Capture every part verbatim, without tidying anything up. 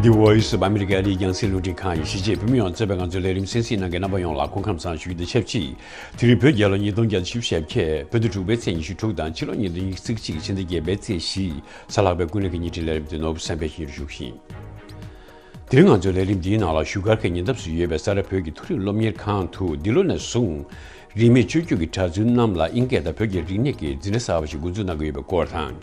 The Voice of America ཨ་རིའི་རྒྱང་སྲིང་རླུང་འཕྲིན་ཁང་ཡིན། གཞིས་བྱེས་བོད་མི་ཡོངས་གཙོས་པའི་ང་ཚོའི་ལས་རིམ་གསན་གཟིགས་གནང་མཁན་རྣམ་པ་ཡོངས་ལ་སྐུ་ཁམས་བཟང་ཞུ་རྒྱུ་དང་ཆབས་ཅིག་དེ་རིང་བོད་རྒྱལ་ལོ་ཉིས་སྟོང་བརྒྱ་དང་བཞི་བཅུ་ཞེ་བརྒྱད། བོད་ཟླ་དྲུག་པའི་ཚེས་ཉི་ཤུ་དྲུག་དང་ཕྱི་ལོ་ཉིས་སྟོང་ཉི་ཤུ་རྩ་གཅིག་ཕྱི་ཟླ་བརྒྱད་པའི་ཚེས་བཞི། གཟའ་ལྷག་པའི་ཀུན་གླེང་གི་བརྙན་འཕྲིན་ལས་རིམ་དེ་ནོར་བུ་བསམ་འཕེལ་གྱིས་སྙན་སྒྲོན་ཞུ་གི་ཡིན། དེ་རིང་ང་ཚོའི་ལས་རིམ་འདིའི་ནང་ལ་བཞུགས་སྒར་གྱི་ཉེ་འདབས་སུ་ཡོད་པའི་ས་རཱ་བོད་ཀྱི་མཐོ་རིམ་སློབ་གཉེར་ཁང་དུ་འདི་ལོ་ནས་བཟུང་རིས་མེད་ཆོས་བརྒྱུད་ཀྱི་གྲྭ་བཙུན་རྣམས་ལ་ཨིན་སྐད་དང་བོད་ཀྱི་རིག་གནས་ཀྱི་འཛིན་གྲྭ་གསར་པ་ཞིག་འགོ་འཛུགས་གནང་གི་ཡོད་པའི་སྐོར་དང་།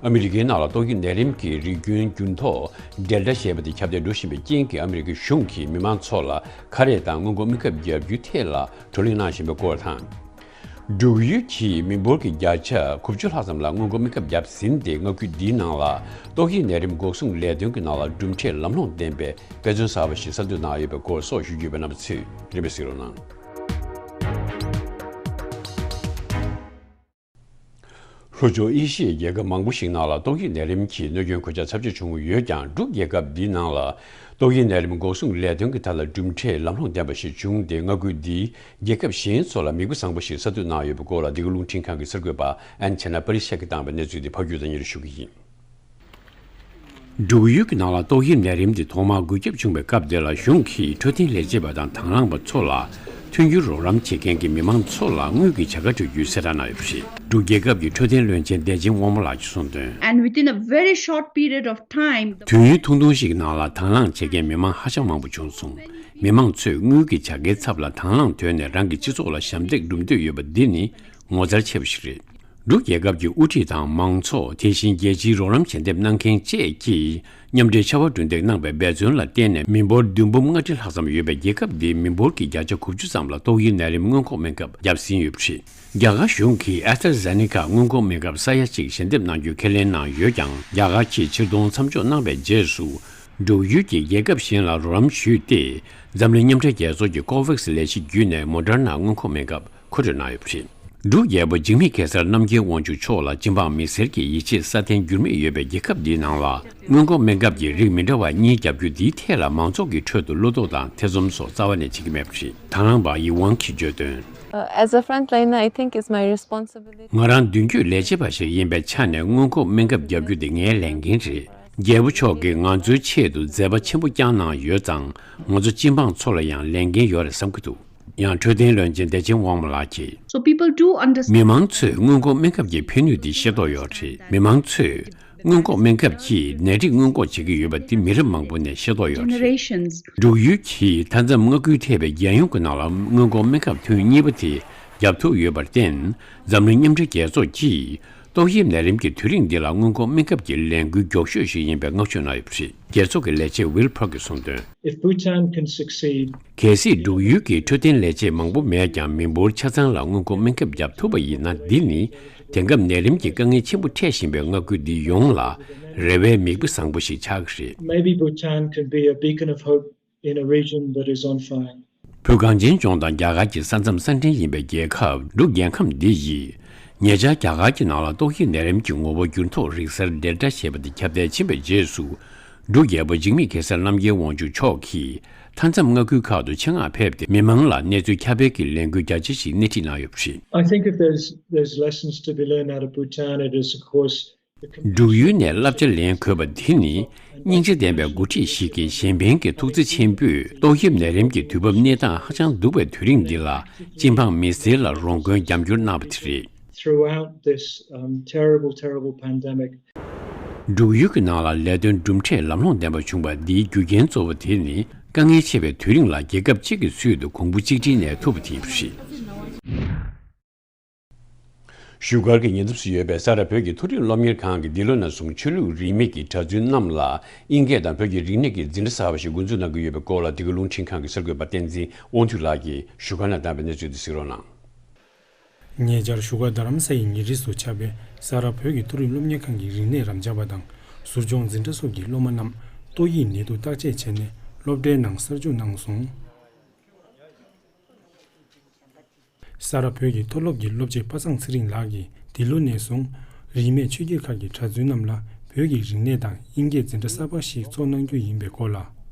ཨ་མི་རི་ཀའི་ནང་ལ་ཏོག་དབྱིབས་ནད་རིམས་ཀྱི་རིགས་རྒྱུན་འགྱུར་ལྡོག་ཌེལ་ཊ་ཞེས་པ་དེ་ཁྱབ་གདལ་འགྲོ་བཞིན་པའི་རྐྱེན་གྱིས་ཨ་མི་རི་ཀའི་གཞུང་གིས་མི་མང་ཚོ་ལ་ཁ་རས་དང་སྔོན་འགོག་སྨན་ཁབ་བརྒྱབ་རྒྱུའི་ཐད་ལ་བགྲོ་གླེང་གནང་བཞིན་པའི་སྐོར་དང་། འབྲུག་ཡུལ་གྱི་མི་འབོར་གྱི་བརྒྱ་ཆ་དགུ་བཅུ་ལྷག་ཙམ་ལ་སྔོན་འགོག་སྨན་ཁབ་བརྒྱབ་ཟིན་ཏེ། མངའ་ཁུལ་འདིའི་ནང་ལ་ཏོག་དབྱིབས་ནད་རིམས་འགོག་སྲུང་ལས་དོན་གྱི་ནང་ལ་གྲུབ་འབྲས་ལམ་ལྷོང་ལྡན་པའི་དཔེ་མཚོན་གསར་པ་ཞིག་གསར་གཏོད་གནང་ཡོད་པའི་སྐོར་སོགས་ཞུ་རྒྱུ་ཡོད་པས། རྣམ་པ་ཚོས་རིམ་པས་གཟིགས་རོགས་གནང་། ལྷོ་ཕྱོགས་ཨེ་ཤི་ཡའི་རྒྱལ་ཁབ་མང་པོ་ཞིག་ནང་ལ་ཏོག་དབྱིབས་ནད་རིམས་ཀྱི་གནོད་སྐྱོན་གོད་ཆག་ཚབས་ཆེ་བྱུང་ཡོད་ཀྱང་། འབྲུག་རྒྱལ་ཁབ་འདིའི་ནང་ལ་ཏོག་དབྱིབས་ནད་རིམས་འགོག་སྲུང་ལས་དོན་གྱི་ཐད་ལ་གྲུབ་འབྲས་ལམ་ལྷོང་ལྡན་པ་ཞིག་བྱུང་སྟེ། མངའ་ཁུལ་འདིའི་རྒྱལ་ཁབ་གཞན་ཚོ་ལ་མིག་དཔེ་བཟང་པོ་ཞིག་གསར་གཏོད་གནང་ཡོད་པའི་སྐོར་ལ། འདི་ག་རླུང་འཕྲིན་ཁང་གི་གསར་འགོད་པ་ཨན་ཆེ་ན་པ་རི་ཤ་གིས་བཏང་བའི་གནས་ཚུལ་དེ་ཕབ་སྒྱུར་དང་སྙན་སྒྲོན་ཞུ་གི་ཡིན། འབྲུག་ཡུལ་གྱི་ནང་ལ་ཏོག་དབྱིབས་ནད་རིམས་དེ་ཐོག་མར་འགོས་ཁྱབ་བྱུང་བའི་སྐབས་དེ་ལ། གཞུང་གིས་འཕྲོད་བསྟེན་ལས་བྱེད་པ་དང་དང་བླངས་པ་ཚོ་ལ་མཐུན་འགྱུར་རོགས་རམ་བྱེད་མཁན་གྱི་མི་མང་ཚོ་ལ་དངུལ་གྱི་བྱ་དགའ་སྤྲོད་རྒྱུའི་གསལ་བསྒྲགས་གནང་ཡོད་པ་རེད། འབྲུག་རྒྱལ་ཁབ་ཀྱི་འཕྲོད་བསྟེན་བློན་ཆེན་བདེ་ཆེན་དབང་མོ་ལགས་ཀྱིས་གསུངས་དོན། And within a very short period of time, the དུས་ཡུན་ཐུང་ཐུང་ཞིག་ནང་ལ་དང་བླངས་བྱེད་མཁན་མི་མང་ཧ་ཅང་མང་པོ་བྱུང་སོང་། མི་མང་ཚོས་དངུལ་གྱི་བྱ་དགའི་ཚབ་ལ་དང་བླངས་ཐོག་ནས་རང་གི་སྤྱི་ཚོགས་ལ་ཞབས་འདེགས་སྒྲུབ་འདོད་ཡོད་པ་འདི་ནི་ངོ་མཚར་ཆེ་བ་ཞིག་རེད། འབྲུག་རྒྱལ་ཁབ་ཀྱི་དབུ་ཁྲིད་དང་མང་ཚོགས། དེ་བཞིན་རྒྱལ་སྤྱིའི་རོགས་རམ་ཞལ་འདེབས་གནང་མཁན་བཅས་ཀྱིས་མཉམ་འབྲེལ་ཕྱར་བ་གྲུ་འདེགས་གནང་བའི་འབད་བརྩོན་ལ་བརྟེན་ནས། མི་འབོར་བདུན་འབུམ་ལྔ་ཁྲི་ལྷག་ཙམ་ཡོད་པའི་རྒྱལ་ཁབ་འདིའི་མི་འབོར་གྱི་བརྒྱ་ཆ་དགུ་བཅུ་ཙམ་ལ་ཏོག་དབྱིབས་ནད་རིམས་སྔོན་འགོག་སྨན་ཁབ་བརྒྱབ་ཟིན་ཡོད་པ་རེད། རྒྱ་གར་གཞུང་གིས་ཨེ་སི་ཊ་ཛེ་ནེ་ཀ་སྔོན་འགོག་སྨན་ཁབ་ས་ཡ་གཅིག་ཞལ་འདེབས་གནང་རྒྱུའི་ཁས་ལེན་གནང་ཡོད་ཀྱང་། རྒྱ་གར་གྱིས་ཕྱིར་གཏོང་མཚམས་འཇོག་གནང་བའི་རྗེས་སུ། འབྲུག་ཡུལ་གྱིས་རྒྱལ་ཁབ་གཞན་ལ་རོགས་རམ་ཞུས་ཏེ། འཛམ་གླིང་མཉམ་འབྲེལ་རྒྱལ་ཚོགས་ཀྱི་ཀོ་ཝེག་སི་ལས་གཞི་བརྒྱུད་ནས་མོ་ཌར་ན་སྔོན་འགོག་སྨན་ཁབ་མཁོ་སྤྲོད་གནང་ཡོད་པ་རེད། འབྲུག་རྒྱལ་པོ་འཇིགས་མེད་གེ་སར་རྣམ་རྒྱལ་དབང་ཕྱུག་མཆོག་ལ་སྤྱི་འབངས་མི་སེར་གྱི་ཡིད་ཆེས་སྲ་བརྟན་འགྱུར་མེད་ཡོད་པའི་རྒྱལ་ཁབ་འདིའི་ནང་ལ། སྔོན་འགོག་སྨན་ཁབ་ཀྱི་རིགས་མི་འདྲ་བ་གཉིས་བརྒྱབ་རྒྱུ་འདིའི་ཐད་ལ་མང་ཚོགས་ཀྱི་ཁྲོད་དུ་བློ་དོགས་དང་ཐེ་ཚོམ་སོགས་རྩ་བ་ནས་བྱེད་ཀྱི་མེད་པ་རེད། དང་བླངས་པ་ཡི་ཝང་གིས་བརྗོད་དོན། Uh, as a frontliner, I think it's my responsibility. ང་རང་མདུན་སྐྱོད་ལས་བྱེད་པ་ཞིག་ཡིན་པའི་ཆ་ནས་སྔོན་འགོག་སྨན་ཁབ་བརྒྱབ་རྒྱུ་དེ་ངའི་ལས་འགན་རེད། རྒྱལ་པོ་མཆོག་གིས་ང་ཚོའི་ཆེད་དུ་མཛད་པ་ཆེན་པོ་བསྐྱངས་གནང་ཡོད་ཙང་། ང་ཚོ་སྤྱི་འབངས་ཚོ་ལ་ཡང་ལས་འགན་ཡོད་རེད་བསམ་གྱི་འདུག་ཡང་འཕྲོད་བསྟེན་བློན་ཆེན་བདེ་ཆེན་དབང་མོ་ལགས་ཀྱིས། So people do understand. མི་མང་ཚོས་སྔོན་འགོག་སྨན་ཁབ་ཀྱི་ཕན་ནུས་དེ་ཤེས་རྟོགས་ཡོད་རེད། མི་མང་ཚོས་སྔོན་འགོག་སྨན་ཁབ་ཀྱིས་ནད་རིགས་སྔོན་འགོག་བྱེད་ཀྱི་ཡོད་པ་དེ་མི་རབས་མང་པོ་ནས་ཤེས་རྟོགས་ཡོད་རེད། Generations. འབྲུག་ཡུལ་གྱིས་མཐའ་མཚམས་མངའ་ཁུལ་ཐེ་བའི་རྒྱལ་ཡོངས་ཀྱི་ནང་ལ་སྔོན་འགོག་སྨན་ཁབ་ཐུན་གཉིས་པ་དེ་བརྒྱབ་ཐུབ་ཡོད་པར་བརྟེན། འཛམ་གླིང་མཉམ་འབྲེལ་རྒྱལ་ཚོགས་ཀྱིས་ཏོག་དབྱིབས་ནད་རིམས་ཀྱི་དུས་རིང་འདི་ལ་སྔོན་འགོག་སྨན་ཁབ་ཀྱི་ལས་འགུལ་མགྱོགས་ཤོས་ཤིག་ཡིན་པའི་བསྔགས་བརྗོད་གནང་ཡོད་པ་རེད། རྒྱལ་ཚོགས་ཀྱི་ལས་བྱེད་ཝིལ་ཕར་གྱིས་གསུངས་དོན། If Bhutan can succeed, གལ་སྲིད་འབྲུག་ཡུལ་གྱིས་འཕྲོད་བསྟེན་ལས་བྱེད་མང་པོ་མེད་ཀྱང་། མི་འབོར་ཆ་ཚང་ལ་སྔོན་འགོག་སྨན་ཁབ་བརྒྱབ་ཐུབ་པ་ཡིན་ན། འདི་ནི་དེང་སྐབས་ནད་རིམས་ཀྱི་དཀའ་ངལ་ཆེན་པོ་འཕྲད་བཞིན་པའི་མངའ་ཁུལ་འདི་ཡོངས་ལ་རེ་བའི་མིག་དཔེ་བཟང་པོ་ཞིག་ཆགས་ཀྱི་རེད། Maybe Bhutan can be a beacon of hope in a region that is on fire. བོད་གངས་ཅན་ལྗོངས་དང་རྒྱ་གར་གྱི་ས་མཚམས་ས་འབྲེལ་ཡིན་པའི་རྒྱལ་ཁབ་འབྲུག་རྒྱལ་ཁམས་འདི་ཡིས། ཉེ་ཆར་རྒྱ་གར་གྱི་ནང་ལ་ཏོག་དབྱིབས་ནད་རིམས་ཀྱི་ངོ་བོ་འགྱུར་ལྡོག་རིགས་གསར་ཌེལ་ཊ་ཞེས་པ་དེ་ཁྱབ་གདལ་ཕྱིན་པའི་རྗེས་སུ། འབྲུག་རྒྱལ་པོ་འཇིགས་མེད་གེ་སར་རྣམ་རྒྱལ་དབང་ཕྱུག་མཆོག་གིས་མཐའ་མཚམས་མངའ་ཁུལ་ཁག་ཏུ་ཆེད་མངགས་ཕེབས་ཏེ། མི་མང་ལ་གནས་ཚུལ་ཁྱབ་སྤེལ་གྱི་ལས་འགུལ་རྒྱ་ཆེ་ཞིག་སྣེ་ཁྲིད་གནང་ཡོད་པ་རེད། I think if there's, there's lessons to be learned out of Bhutan, it is, of course, འབྲུག་ཡུལ་ནས་བསླབ་བྱ་ལེན་དགོས་པ་དེ་ནི། སྙིང་རྗེ་ལྡན་པའི་འགོ་ཁྲིད་ཞིག་གིས་གཞན་ཕན་གྱི་ཐུགས་བརྩེ་ཆེན་པོས། ཏོག་དབྱིབས་ནད་རིམས་ཀྱི་དུས་བབ་གནས་སྟངས་ཧ་ཅང་སྡུག་པའི་དུས་རིང་འདི་ལ། སྤྱི་འབངས་མི་སེར་ལ་རོགས་མགོན་རྒྱབ་སྐྱོར་གནང་བ་དེ་རེད། Throughout this, um, terrible, terrible pandemic, འབྲུག་ཡུལ་གྱི་ནང་ལ་ལས་དོན་གྲུབ་འབྲས་ལམ་ལྷོང་ལྡན་པ་བྱུང་བ་འདིའི་རྒྱུ་རྐྱེན་གཙོ་བོ་དེ་ནི། དཀའ་ངལ་ཆེ་བའི་དུས་རིང་ལ་རྒྱལ་ཁབ་གཅིག་གི་ཚུལ་དུ་གོང་བུ་གཅིག་སྒྲིལ་ནས་ཐུབ་པ་དེ་ཡིན་པ་རེད། བཞུགས་སྒར་གྱི་ཉེ་འདབས་སུ་ཡོད་པའི་ས་རཱ་བོད་ཀྱི་མཐོ་རིམ་སློབ་གཉེར་ཁང་གིས་འདི་ལོ་ནས་བཟུང་ཆོས་ལུགས་རིས་མེད་ཀྱི་གྲྭ་བཙུན་རྣམས་ལ་ཨིན་སྐད་དང་བོད་ཀྱི་རིག་གནས་ཀྱི་འཛིན་གྲྭ་གསར་པ་ཞིག་འགོ་འཛུགས་གནང་གི་ཡོད་པའི་སྐོར་ལ། འདི་ག་རླུང་འཕྲིན་ཁང་གི་གསར་འགོད་པ་བསྟན་འཛིན་དབང་འདུས་ལགས་ཀྱིས་བཞུགས་སྒར་ནས་བཏང་བའི་གནས་ཚུལ་དེ་གཟིགས་རོགས་གནང་། ཉེ་ཆར་བཞུགས་སྒར་རྡ་རམ་ས་ཡི་ཉེ་འཁྲིས་སུ་ཆགས་པའི་ས་རཱ་བོད་ཀྱི་མཐོ་རིམ་སློབ་གཉེར་ཁང་གི་རིག་གནས་རམ་འབྱམས་པ་དང་ཟུར་སྦྱོང་འཛིན་གྲྭ་སོགས་ཀྱི་སློབ་མ་རྣམས་ཏོག་དབྱིབས་ནད་དུག་བརྟག་དཔྱད་བྱས་ནས་སློབ་གྲྭའི་ནང་གསར་འཇུག་གནང་སོང་། ས་རཱ་བོད་ཀྱི་མཐོ་སློབ་ཀྱི་སློབ་སྤྱི་པ་སངས་ཚེ་རིང་ལགས་ཀྱིས་འདི་ལོ་ནས་བཟུང་རིས་མེད་ཆོས་བརྒྱུད་ཁག་གི་གྲྭ་བཙུན་རྣམས་ལ་བོད་ཀྱི་རིག་གནས་དང་ཨིན་སྐད་འཛིན་གྲྭ་གསར་པ་ཞིག་འཚོགས་གནང་རྒྱུ་ཡིན་པའི་སྐོར་ལ།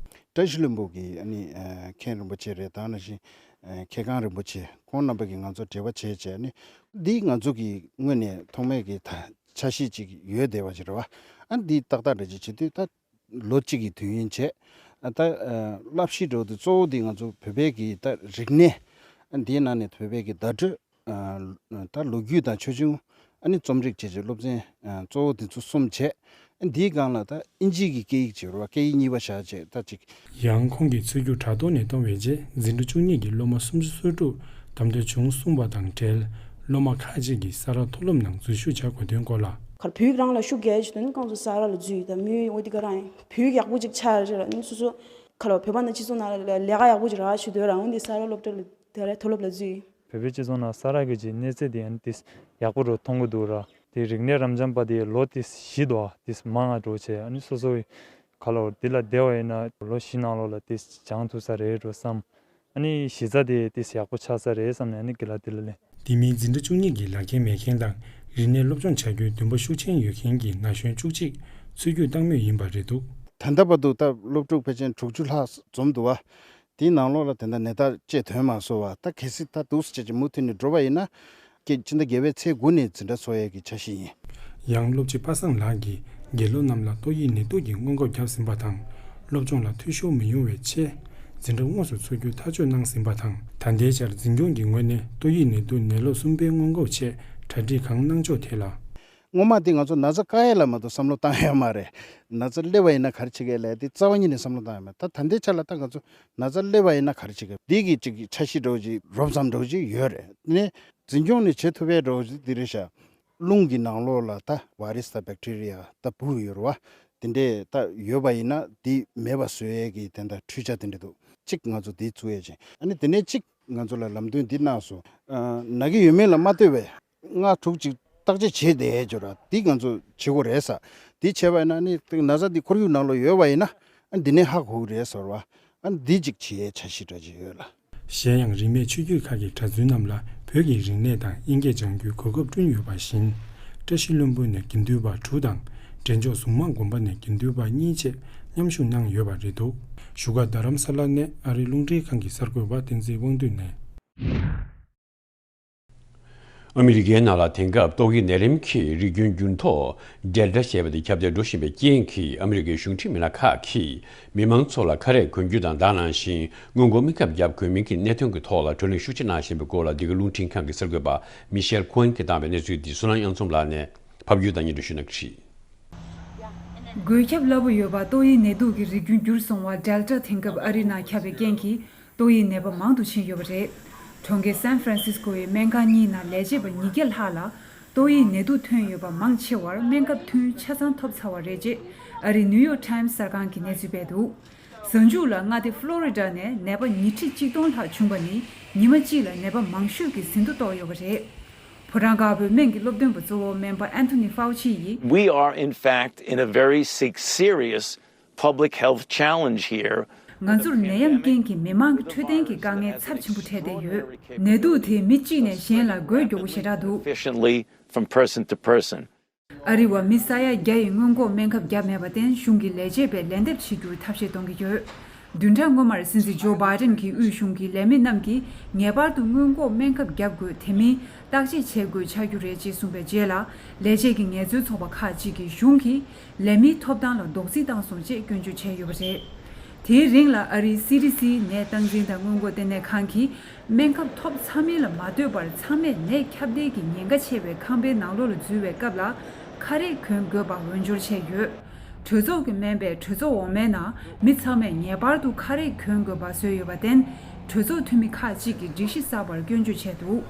བཀྲ་ཤིས་ལྷུན་པོ་གི་ཨ་ནི་ཨ་མཁན་རིན་པོ་ཆེ་རེད། ད་ནང་བཞིན་ཨ་མཁས་གང་རིན་པོ་ཆེ་ཁོང་རྣམ་པ་གིས་ང་ཚོར་འབྲེལ་བ་བྱས་བྱས་ནས། འདི་ང་ཚོ་གི་དངོས་གནས་ཐོག་མའི་གི་ད་འཆར་གཞི་ཅིག་ཡོད་བསྡད་པ་ཅིག་རེད་བ། ཨ་འདི་ཏག་ཏག་འདྲ་ཅིག་བྱེད་དུས་ད། ལོ་གཅིག་གི་དུས་ཡུན་བྱས། ད་བསླབ་གཞི་འདྲ་བོ་དེ་གཙོ་བོ་དེ་ང་ཚོ་བོད་པའི་གི་ད་རིག་གནས། འདིའི་ནང་ནས་བོད་པའི་གི་བརྡ་སྤྲོད། ད་ལོ་རྒྱུས་དང་ཆོས་འབྱུང་། ཨ་ནི་རྩོམ་རིག་བཅས་ཀྱི་སློབ་ཚན་གཙོ་བོ་དེ་ཚོ་གསུམ་བྱས། འདིའི་སྒང་ལ་ད་ཨིན་ཇིའི་གི་སྐད་ཡིག་ཅིག་ཡོད་རེད་བ། སྐད་ཡིག་གཉིས་པ་བཞག་བྱས་ད་ཅིག་ཡང་ཁོང་གིས་ཚུར་རྒྱུགས་དྲ་ཐོག་ནས་གཏོང་བའི་རྗེས་འཛིན་གྲྭ་བཅུ་གཉིས་ཀྱི་སློབ་མ་སུམ་ཅུ་སོ་དྲུག་བདམས་ཐོན་བྱུང་གསུངས་པ་དང་འབྲེལ། སློབ་མ་ཁག་ཅིག་གིས་ས་རཱ་མཐོ་སློབ་ནང་འཛུལ་ཞུགས་བྱ་དགོས་དོན་སྐོར་ལ། ཁར་བོད་ཡིག་རང་ལ་ཤུགས་རྒྱག་ཡ་ཞིག་དོན་ནི་ཁོང་ཚོ་ས་རཱ་ལ་འཛུལ་ཡོད། ད་མི་འོ་དེ་ག་རང་ཡིན། བོད་ཡིག་ཡག་པོ་ཅིག་ཆགས་རེད་ལ་ནི་སོ་སོ་ཁ་ལོ་བོད་པ་ནང་སྤྱི་ཚོགས་ནང་ལ་ལས་ཀ་ཡག་པོ་ཅིག་རག་ཞུ་འདོད་རང་འོན་ཏེ་ས་རཱ་སློབ་གྲྭ་ལ་དེ་ར་མཐོ་སློབ་ལ་འཛུལ་ཡོད། བོད་པའི་སྤྱི་ཚོགས་ནང་ས་རཱ་གི་ཅིག་གནས་ཚད་དེ་ཡང་ཏིས་ཡག་པོ་རུ་མཐོང་གི་འདུག་ར། དེ་རིག་གནས་རབ་འབྱམས་པ་དེ་ལོ་ཏིས་བཞི་དོ་ཏིས་མང་ང་འགྲོ་བྱས་ཨ་ནི་སོ་སོ་ཡི་ཁ་ལོ་དེ་ལ་བསྡད་པ་ཡིན་ན་ལོ་བཞི་ནང་ལོགས་ལ་ཏིས་སྦྱང་ཐུབ་ས་རེད་འགྲོ་བསམ། ཨ་ནི་གཞི་རྩ་དེ་ཏིས་ཡག་པོ་ཆགས་ས་རེད་བསམ་ནས་ཨ་ནི་དགེ་ལགས་དེ་ལ་ལེན། དེ་མིན་འཛིན་གྲྭ་བཅུ་གཉིས་ཀྱི་ལག་འཁྱེར་མེད་མཁན་དང་རིག་གནས་སློབ་སྦྱོང་བྱ་རྒྱུའི་འདུན་པ་ཤུགས་ཆེན་ཡོད་མཁན་གྱི་ན་གཞོན་བཅུ་གཅིག་ཚུར་རྒྱུགས་བཏང་མུས་ཡིན་པ་རེད་འདུག་ད་ལྟ་བར་དུ་ད་སློབ་ཕྲུག་ཕལ་ཆེར་དྲུག་ཅུ་ལྷག་འཛོམས་འདུག་བ། དེའི་ནང་ལོགས་ལ་དེ་འདྲ་ནད་རྟགས་ཅིག་ཐོན་མ་སོང་བ། ད་གལ་སྲིད་ད་འདུག་སེ་བྱས་ཀྱི་མུ་མཐུད་ནས་འགྲོ་བ་ཡིན་ན། ཀྱི་ཕྱི་ཟླ་བརྒྱད་པའི་ཚེས་དགུ་ནས་འཛིན་གྲྭ་ཚོགས་ཡས་ཀྱི་འཆར་གཞི་ཡིན། ཡང་སློབ་སྤྱི་པ་སངས་ལགས་ཀྱིས་དགེ་སློབ་རྣམས་ལ་ཏོག་དབྱིབས་ནད་དུག་གི་སྔོན་འགོག་བརྒྱབ་ཟིན་པ་དང་། སློབ་སྦྱོང་ལ་འཐུས་ཤོར་མི་ཡོང་བའི་ཆེད། འཛིན་གྲྭ་དངོས་སུ་ཚུར་རྒྱུགས་ཐག་གཅོད་གནང་ཟིན་པ་དང་། ད་ལྟའི་ཆར་འཛིན་སྐྱོང་གི་ངོས་ནས་ཏོག་དབྱིབས་ནད་དུག་ནད་ལོག་གསུམ་པའི་སྔོན་འགོག་ཆེད་གྲ་སྒྲིག་གང་གནང་ཕྱོགས་ཐད་ལ། སྔོན་མ་དེ་ང་ཚོ་ན་ཚ་བཀག་ཡ་ལ་མ་གཏོགས་བསམ་བློ་བཏང་ཡ་མ་རེད། ན་ཚ་སླེབས་པ་ཡིན་ན་ག་རེ་བྱེད་ཀྱི་ཡོད་ལབ་དེ་རྩ་བ་ཉིད་ནས་བསམ་བློ་བཏང་ཡ་མ་རེད། ད་ད་ལྟའི་ཆ་ལ་ད་ང་ཚོ་ན་ཚ་སླེབས་པ་ཡིན་ན་ག་རེ་བྱེད་ཀྱི་ཡོད། འདི་གི་ཅིག་འཆར་གཞི་འདྲ་བོ་ཅིག་རོབ་ཙམ་འདྲ་བོ་ཅིག་ཡོད་རེད། དེ་ནས་འཛིན་སྐྱོང་ནས་བྱེད་ཐུབ་པའི་འདྲ་བོ་ཅིག་འདི་རེད་ཤག་རླུང་གི་ནང་ལོགས་ལ་ད་བྷ་རེ་སི་དང་བེག་ཊི་རི་ཡ་ད་འབུ་ཡོད་རེད་བ། དེ་འདྲས་ད་ཡོད་པ་ཡིན་ན་དེ་མེད་པ་བཟོ་ཡས་ཀྱི་དེ་འདྲ་འཕྲུལ་ཆ་དེ་འདྲས་འདུག་གཅིག་ང་ཚོ་དེ་བཙུགས་ཡས་ཅིག་ཨ་ནི་དེ་ནས་གཅིག་ང་ཚོ་ལ་ལམ་སྟོན་འདི་གནང་སོང་། ཨ། ན་གི་ཡོད་མེད་ལ་མ་ལྟོས་པའི་ལྔ་དྲུག་ཅིག་བརྟག་དཔྱད་བྱས་བསྡད་ཡས་ཅིག་ཡོད་ར། འདི་ང་ཚོ་བྱེད་དགོས་རེད་ས། འདི་བྱས་པ་ཡིན་ན་ནི་ན་ཚ་འདི་ཁོར་ཡུག་ནང་ལ་ཡོད་པ་ཡིན་ན་ཨ་འདི་ནས་ཧ་གོ་གི་རེད་ཟེར་བ། ཨ་འདི་གཅིག་བྱེད་ཡས་འཆར་གཞི་འདྲ་ཅིག་ཡོད་ལ། གཞན་ཡང་རིས་མེད་ཆོས་བརྒྱུད་ཁག་གི་གྲྭ་བཙུན་རྣམས་ལ་བོད་ཀྱི་རིག་གནས་དང་དབྱིན་སྐད་སྦྱང་རྒྱུའི་གོ་སྐབས་བསྐྲུན་ཡོད་པ་བཞིན། བཀྲ་ཤིས་ལྷུན་པོ་ནས་དགེ་འདུན་པ་དྲུག་དང་། འབྲས་ལྗོངས་གཟུངས་མང་དགོན་པ་ནས་དགེ་འདུན་པ་གཉིས་བཅས་མཉམ་ཞུགས་གནང་ཡོད་པ་རེད་འདུག་བཞུགས་སྒར་རྡ་རམ་ས་ལ་ནས་ཨ་རིའི་རླུང་འཕྲིན་ཁང་གི་གསར་འགོད་པ་བསྟན་འཛིན་དབང་འདུས་ནས། ཨ་མི་རི་ཀའི་ནང་ལ་དེང་སྐབས་ཏོག་དབྱིབས་ནད་རིམས་ཀྱི་རིགས་རྒྱུན་འགྱུར་ལྡོག་Delta་ཞེས་པ་དེ་ཁྱབ་གདལ་འགྲོ་བཞིན་པའི་རྐྱེན་གྱིས། ཨ་མི་རི་ཀའི་གཞུང་འབྲེལ་མི་སྣ་ཁག་གིས་མི་མང་ཚོ་ལ་ཁ་རས་གོན་རྒྱུ་དང་། ད་ག་ནང་བཞིན་སྔོན་འགོག་སྨན་ཁབ་བརྒྱབ་དགོས་མིན་གྱི་གནད་དོན་གྱི་ཐོག་ལ་བགྲོ་གླེང་ཤུགས་ཆེ་གནང་བཞིན་པའི་སྐོར་ལ། འདི་ག་རླུང་འཕྲིན་ཁང་གི་གསར་འགོད་པ་མི་ཤེལ་ཁོ་ཨན་གྱིས་བཏང་བའི་གནས་ཚུལ་འདི་བསོད་ནམས་དབྱངས་འཛོམས་ལགས་ནས་ཕབ་སྒྱུར་དང་སྙན་སྒྲོན་ཞུ་གནང་གི་རེད། འགོས་ཁྱབ་སླ་པོ་ཡོད་པ་ཏོག་དབྱིབས་ནད་དུག་གི་རིགས་རྒྱུན་འགྱུར་སོང་བ་Delta་དེང་སྐབས་ཨ་རི་ནང་ཁྱབ་པའི་རྐྱེན་གྱིས། ཏོག་དབྱིབས་ནད་པ་མང་དུ་ཕྱིན་ཡོད་པ་རེད། གྲོང་ཁྱེར་San Francisco་ཡི་སྨན་ཁང་གཉིས་ནང་ལས་བྱེད་པ་ཉིས་བརྒྱ་ལྷག་ལ་ཏོག་དབྱིབས་ནད་དུག་ཐོན་ཡོད་པ་མང་ཆེ་བར་སྨན་ཁབ་ཐུན་ཆ་ཚང་ཐོབ་ཚར་བ་རེད་ཅེས་ཨ་རིའི་New York Times་གསར་ཁང་གིས་གནས་ཚུལ་སྤེལ་འདུག་གཟའ་མཇུག་ལ་མངའ་སྡེ་Florida་ནས་ནད་པ་ཉི་ཁྲི་གཅིག་སྟོང་ལྷག་བྱུང་བ་ནི་ཉི་མ་གཅིག་ལ་ནད་པ་མང་ཤོས་ཀྱི་ཟིན་ཐོ་གཏོགས་ཡོད་པ་རེད། ཕོ་བྲང་དཀར་པོའི་སྨན་གྱི་སློབ་སྟོན་པ་གཙོ་བོ་སྨན་པ་Anthony Fauci་ཡིས། We are, in fact, in a very se- serious public health challenge here. ང་ཚོར་ནད་ཡམས་རྐྱེན་གྱིས་མི་མང་གི་འཕྲོད་བསྟེན་གྱི་དཀའ་ངལ་ཚབས་ཆེན་པོ་འཕྲད་བསྡད་ཡོད། ནད་དུག་དེས་མི་གཅིག་ནས་གཞན་ལ་འགོས་མགྱོགས་པོ་ཞེ་དྲག་འདུག Efficiently from person to person. ཨ་རི་བ་མི་ས་ཡ་བརྒྱ་ཡིས་སྔོན་འགོག་སྨན་ཁབ་བརྒྱབ་མེད་པར་བརྟེན་གཞུང་གི་ལས་བྱེད་པས་ལན་འདེབས་བྱེད་རྒྱུར་ཐབས་ཤེས་གཏོང་གི་ཡོད། བདུན་ཕྲག་སྔོན་མར་སྲིད་འཛིན་ཇོ་བྷའི་ཌེན་གྱིས་དབུས་གཞུང་གི་ལས་མི་རྣམས་ཀྱིས་ངེས་པར་དུ་སྔོན་འགོག་སྨན་ཁབ་བརྒྱབ་དགོས། དེ་མིན་བརྟག་དཔྱད་བྱེད་དགོས་ཆགས་རྒྱུ་རེད་ཅེས་གསུངས་པའི་རྗེས་ལ། ལས་བྱེད་ཀྱི་ངལ་རྩོལ་ཚོགས་པ་ཁག་ཅིག་གིས་གཞུང་གིས་ལས་མིའི་ཐོབ་ཐང་ལ་རྡོག་རྫིས་བཏང་སོང་ཅེས་སྐྱོན་བརྗོད་བྱས་ཡོད་པ་རེད། དེའི་རིང་ལ་ཨ་རིའི་སི་ཌི་སི་ནད་སྟངས་འཛིན་དང་སྔོན་འགོག་ལྟེ་གནས་ཁང་གིས་སྨན་ཁབ་ཐོབ་ཚར་མིན་ལ་མ་ལྟོས་པར་ཚང་མས་ནད་ཁྱབ་གདལ་གྱི་ཉེན་ཁ་ཆེ་བའི་ཁང་པའི་ནང་ལོགས་ལ་འཛུལ་བའི་སྐབས་ལ་ཁ་རས་གོན་དགོས་པ་འོས་སྦྱོར་བྱས་ཡོད། གྲོས་ཚོགས་ཀྱི་སྨན་པས་གྲོས་ཚོགས་འོག་མའི་ནང་མི་ཚང་མས་ངེས་པར་དུ་ཁ་རས་གོན་དགོས་པ་བཟོས་ཡོད་པར་བརྟེན། གྲོས་ཚོགས་འཐུས་མི་ཁག་ཅིག་གིས་སྒྲིག་གཞི་གསར་པར་སྐྱོན་བརྗོད་བྱས་འདུག་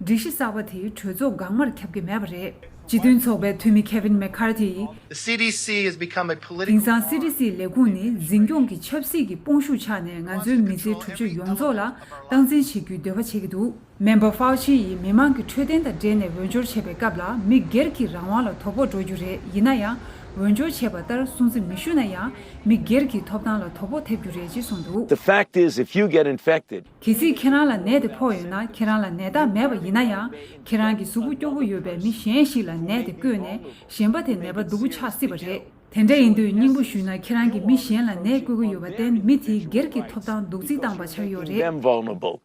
སྒྲིག་གཞི་གསར་པ་དེས་གྲོས་ཚོགས་འགག་མར་ཁྱབ་ཀྱི་མེད་པ་རེད། སྤྱི་མཐུན་ཚོགས་པའི་འཐུས་མི་Kevin McCarthy་ཡིས། The C D C has become a political དེང་སང་སི་ཌི་སིའི་ལས་ཁུངས་ནི་འཛིན་སྐྱོང་གི་ཆབ་སྲིད་ཀྱི་དཔུང་ཤུགས་ཆགས་ནས་ང་ཚོའི་མི་ཚེའི་གྲུབ་ཆ་ཡོངས་རྫོགས་ལ་སྟངས་འཛིན་བྱེད་རྒྱུའི་འདོད་པ་བྱེད་ཀྱི་འདུག་སྨན་པ་Fauci་ཡིས་མི་མང་གི་འཕྲོད་བསྟེན་དང་འབྲེལ་ནས་འོས་སྦྱོར་བྱས་པའི་སྐབས་ལ་མི་སྒེར་གྱི་རང་དབང་ལ་དོ་ཕོག་འགྲོ་རྒྱུ་རེད། ཡིན་ན་ཡང་འོས་སྦྱོར་བྱས་པ་ལྟར་སྲུང་བརྩི་མི་ཞུ་ན་ཡང་མི་སྒེར་གྱི་ཐོབ་ཐང་ལ་དོ་ཕོག་ཐེབས་རྒྱུ་རེད་ཅེས་གསུངས་འདུག The fact is, if you get infected, གལ་སྲིད་ཁྱེད་རང་ལ་ནད་དེ་ཕོག་ཡོད་ན། ཁྱེད་རང་ལ་ནད་རྟགས་མེད་པ་ཡིན་ན་ཡང་། ཁྱེད་རང་གི་གཟུགས་པོ་སྐྱོ་པོ་ཡོད་པའི་མི་གཞན་ཞིག་ལ་ནད་དེ་བཀོལ་ནས་གཞན་པ་དེ་ནད་པ་སྡུག་པོ་ཆགས་སྲིད་པ་རེད། དེ་འདྲ་ཡིན་དུས་སྙིང་པོ་ཞུས་ན་ཁྱེད་རང་གིས་མི་གཞན་ལ་ནད་བཀོལ་གྱི་ཡོད་པར་བརྟེན་མི་དེའི་སྒེར་གྱི་ཐོབ་ཐང་རྡོག་རྫིས་བཏང་པ་ཆགས་ཡོད་རེད། Them vulnerable.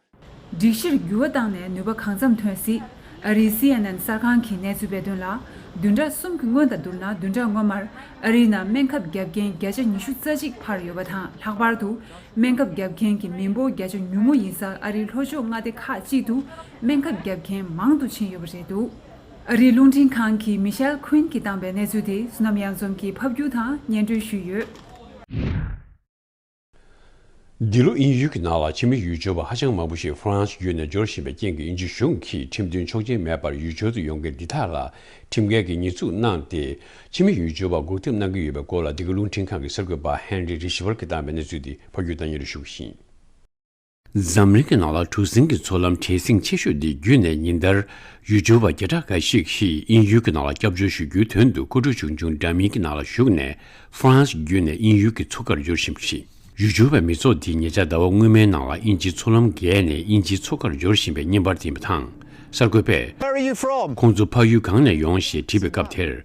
སྒྲིག་གཞིར་འགྱུར་བ་བཏང་ནས་ནུས་པ་གང་འཚམ་ཐོན་སྲིད། ཨ་རིའི་སི་ཨེན་ཨེན་གསར་ཁང་གིས་གནས་ཚུལ་སྤེལ་དོན་ལ། བདུན་ཕྲག་གསུམ་གྱི་སྔོན་དང་བསྡུར་ན། བདུན་ཕྲག་སྔོན་མར་ཨ་རིའི་ནང་སྨན་ཁབ་བརྒྱབ་མཁན་བརྒྱ་ཆ་ཉི་ཤུ་རྩ་གཅིག་འཕར་ཡོད་པ་དང་། ལྷག་པར་དུ་སྨན་ཁབ་བརྒྱབ་མཁན་གྱི་མི་འབོར་བརྒྱ་ཆ་ཉུང་ཉུང་ཡིན་སར། ཨ་རིའི་ལྷོ་ཕྱོགས་མངའ་སྡེ་ཁག་ཅིག་ཏུ་སྨན་ཁབ་བརྒྱབ་མཁན་མང་དུ་ཕྱིན་ཡོད་པ་རེད་འདུག་ཨ་རིའི་རླུང་འཕྲིན་ཁང་གི་མི་ཤེལ་ཁུན་གྱིས་བཏང་པའི་གནས་ཚུལ་དེ་བསོད་ནམས་གཡང་འཛོམས་ཀྱིས་ཕབ་སྒྱུར་དང་སྙན་སྒྲོན་ཞུས་ཡོད། འདི་ལོ་དབྱིན་ཡུལ་གྱི་ནང་ལ་ཕྱི་མི་ཡུལ་སྐྱོར་བ་ཧ་ཅང་མང་པོ་ཞིག་ཧྥ་རན་སི་བརྒྱུད་ནས་འབྱོར་བཞིན་པའི་རྐྱེན་གྱིས། དབྱིན་ཇི་གཞུང་གིས་ཁྲིམས་མཐུན་ཆོག་མཆན་མེད་པར་ཡུལ་སྐྱོར་དུ་ཡོང་མཁན་འདི་དག་ལ་ཁྲིམས་འགལ་གྱི་ཉེས་འཛུགས་གནང་སྟེ། ཕྱི་མི་ཡུལ་སྐྱོར་བ་འགོག་ཐབས་གནང་གི་ཡོད་པའི་སྐོར་ལ། འདི་ག་རླུང་འཕྲིན་ཁང་གི་གསར་འགོད་པ་ཧེན་རི་རི་ཤི་བར་གྱིས་བཏང་པའི་གནས་ཚུལ་འདི་ཕབ་སྒྱུར་དང་སྙན་སྒྲོན་ཞུ་གི་ཡིན། འཛམ་གླིང་གི་ནང་ལ་གྲུ་གཟིངས་ཀྱི་མཚོ་ལམ་བྲེལ་ཟིང་ཆེ་ཤོས་འདི་བརྒྱུད་ནས། ཉིན་ལྟར་ཡུལ་སྐྱོར་བ་བརྒྱ་ཕྲག་འགའ་ཞིག་གིས་དབྱིན་ཡུལ་གྱི་ནང་ལ་སྐྱབས་བཅོལ་ཞུ་རྒྱུའི་དོན་དུ། ཀོ་གྲུ་ཆུང་ཆུང་འདྲ་མིན་གྱི་ནང་ལ་ཞུགས་ནས། ཧྥ་རན་སི་བརྒྱུད་ནས་དབྱིན་ཡུལ་གྱི་མཚོ་ཁར་འབྱོར་བཞིན་པ་རེད། ཡུལ་སྐྱོར་བའི་མི་ཚོགས་འདི་ཉེ་ཆར་ཟླ་བ་སྔོན་མའི་ནང་ལ་དབྱིན་ཇིའི་མཚོ་ལམ་བརྒལ་ནས་དབྱིན་ཇིའི་མཚོ་ཁར་འབྱོར་བཞིན་པའི་བརྙན་པར་འདི་ཡིན་པ་དང་། གསར་འགོད་པས། Where are you from? ཁོང་ཚོ་ཕ་ཡུལ་གང་ནས་ཡོང་ཞེས་དྲིས་པའི་སྐབས་དེར།